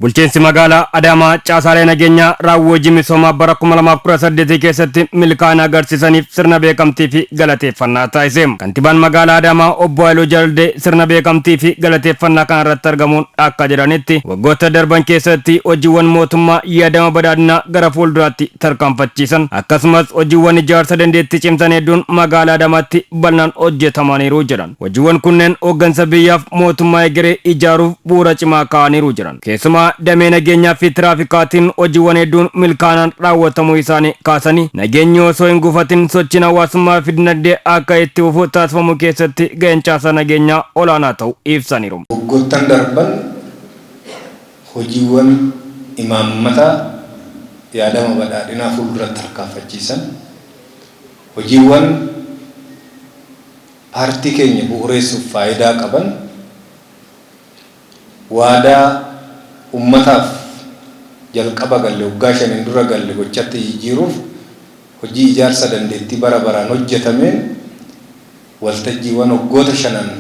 Bulchiinsi magaalaa Adaamaa caasaalee nageenyaa raawwii hojii misoomaa bara 2018 keessatti milkaa'ina agarsiisaniif sirna beekamtii fi galateeffannaa taasise. Kantibaan magaalaa Adaamaa obbo Haayiluu Jaldee sirna beekamtii fi galateeffannaa kana irratti argamuun akka jedhanitti, waggoota darban keessatti hojiiwwan mootummaa yaadama badhaadhinaa gara fuulduraatti tarkaanfachiisan, akkasumas hojiiwwan ijaarsa dandeettii cimsan hedduun magaalaa Adaamaatti bal'inaan hojjetamaniiru jedhan. Hojiiwwan kunneen hooggansa biyyaaf mootummaa egeree ijaaruuf bu'uura cimaa kaa'aniiru jedhan. Keessumaa damee nageenyaa fi tiraafikaatiin hojiiwwan hedduun milkaa'inaan raawwatamuu isaanii kaasanii, nageenyi osoo hin gufatin sochiin hawaasummaa fi dinagdee akka itti fufu taasifamuu keessatti gaheen caasaa nageenyaa olaanaa ta'uu ibsaniiru. Waggoottan darban hojiiwwan imaammata yaadama badhaadhinaa fuulduratti tarkaanfachiisan, hojiiwwan paartii keenya bu'ureessuuf faayidaa qaban, waadaa ummataaf jalqaba galle waggaa 5n dura galle gochatti jijjiiruuf hojii ijaarsa dandeettii bara baraan hojjetameen waltajjiiwwan waggoota shanan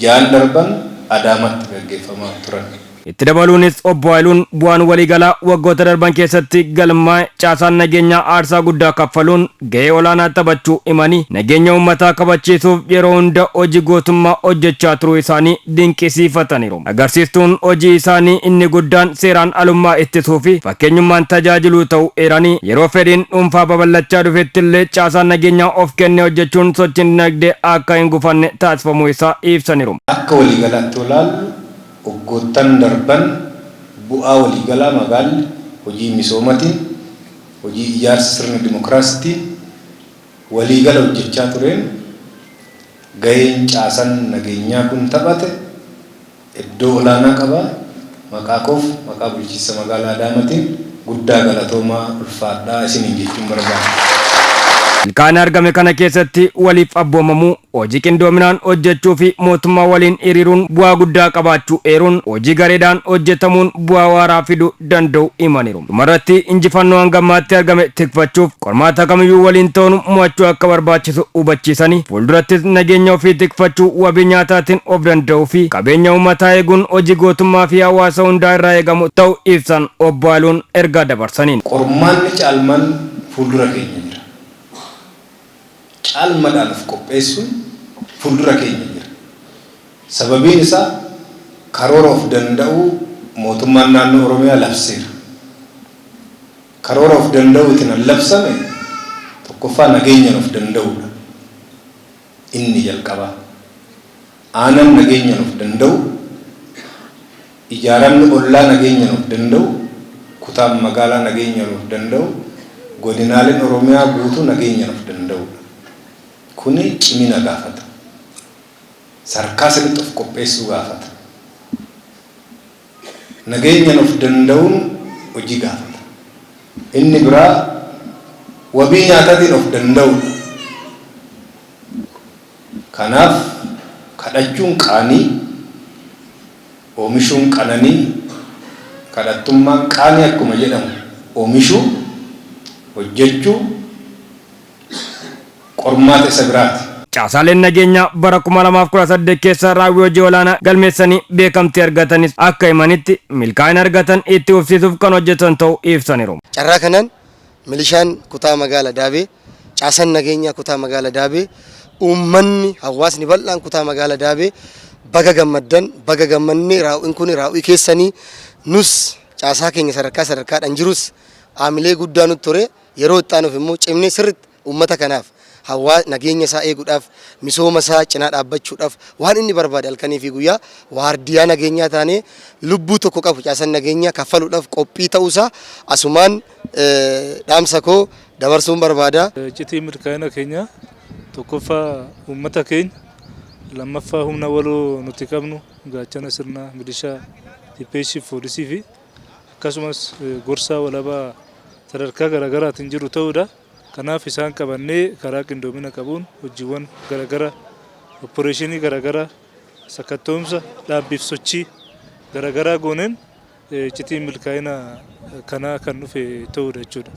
ja'an darban Adaamaatti gaggeeffamaa turan. Itti dabaluunis obbo Haayiluun, bu'aan waliigalaa waggoota darban keessatti galmaa'e caasaan nageenyaa aarsaa guddaa kaffaluun gahee olaanaa taphachuu himanii, nageenya uummataa kabachiisuuf yeroo hunda hojii gootummaa hojjechaa turuu isaanii dinqisiifataniiru. Agarsiistuun hojii isaanii inni guddaan seeraan alummaa ittisuu fi fakkeenyummaan tajaajiluu ta'uu eeranii, yeroo fedhiin dhuunfaa babal'achaa dhufetti illee caasaan nageenyaa of kennee hojjechuun sochiin dinagdee akka hin gufanne taasifamuu isaa ibsaniiru. Akka waliigalaatti yoo ilaallu waggoottan darban bu'aa waliigalaa magaalli hojii misoomatiin, hojii ijaarsa sirna dimokiraasitiin waliigala hojjechaa tureen gaheen caasan nageenyaa kun taphate iddoo olaanaa qaba. Maqaa koof maqaa bulchiinsa magaalaa Adaamatiin guddaa galatoomaa, ulfaadhaa isiniin jechuun barbaada. Milkaa'ina argame kana keessatti waliif abboomamuu, hojii qindoominaan hojjechuu fi mootummaa waliin hiriiruun bu'aa guddaa qabaachuu eeruun, hojii gareedhaan hojjetamuun bu'aa waaraa fiduu danda'u himaniiru. Dhumarratti injifannoo hanga ammaatti argame tikfachuuf qormaata kamiyyuu waliin ta'uun mo'achuu akka barbaachisu hubachiisanii, fuuldurattis nageenya ofii tikfachuu, wabii nyaataatiin of danda'uu fi qabeenya uummataa eeguun hojii gootummaa fi hawaasa hundaa irraa eegamu ta'uu ibsan obbo Haayiluun ergaa dabarsaniin. Qormaanni caalmaan fuuldura keenya jira. Caalmadhaan of qopheessuun fuuldura keenya jira. Sababiin isaa karoora of danda'uu mootummaan naannoo Oromiyaa labseera. Karoora of danda'uutiin an labsame tokkoffaa nageenyan of danda'uudha. Inni jalqabaa. Aanan nageenyan of danda'u, ijaaramni ollaa nageenyan of danda'u, kutaan magaalaa nageenyan of danda'u, godinaaleen Oromiyaa guutuu nageenyan of danda'uudha. Kuni cimina gaafata. Sarkaa sirriitti of qopheessuu gaafata. Nageenyan of danda'uun hojii gaafata. Inni biraa wabii nyaataatiin of danda'uudha. Kanaaf kadhachuun qaanii, oomishuun qananii, kadhattummaan qaanii akkuma jedhamu oomishuu, hojjechuu qormaata isa biraati. Caasaaleen nageenyaa bara 2018 keessa raawwii hojii olaanaa galmeessanii beekamtii argatanis akka himanitti, milkaa'ina argatan itti fufsiisuuf kan hojjetan ta'uu ibsaniiru. Carraa kanaan milishaan kutaa magaala Daabee, caasan nageenyaa kutaa magaala Daabee, uummanni hawaasni bal'aan kutaa magaala Daabee baga gammaddan, baga gammanne. Raawwiin kun raawwii keessanii, nus caasaa keenya sadarkaa sadarkaadhaan jirus haamilee guddaa nutti ture. Yeroo itti aanuuf immoo cimnee sirriitti uummata kanaaf hawaa nageenya isaa eeguudhaaf, misooma isaa cinaa dhaabbachuudhaaf, waan inni barbaade halkanii fi guyyaa waardiyaa nageenyaa taanee lubbuu tokko qabu caasan nageenyaa kaffaluudhaaf qophii ta'uusaa asumaan dhaamsa koo dabarsuun barbaada. Iccitii milkaa'ina keenyaa tokkoffaa uummata keenya, lammaffaa humna waloo nuti qabnu gaachana sirnaa, milishaa, TPH, poolisii fi akkasumas gorsaa walabaa sadarkaa garaagaraatiin jiru ta'uudha. Kanaaf isaan qabannee karaa qindoomina qabuun hojiiwwan garaagaraa, opporeeshinii garaagaraa, sakattoomsa dhaabbiif sochii garaagaraa gooneen iccitiin milkaa'ina kanaa kan dhufe ta'uudha jechuudha.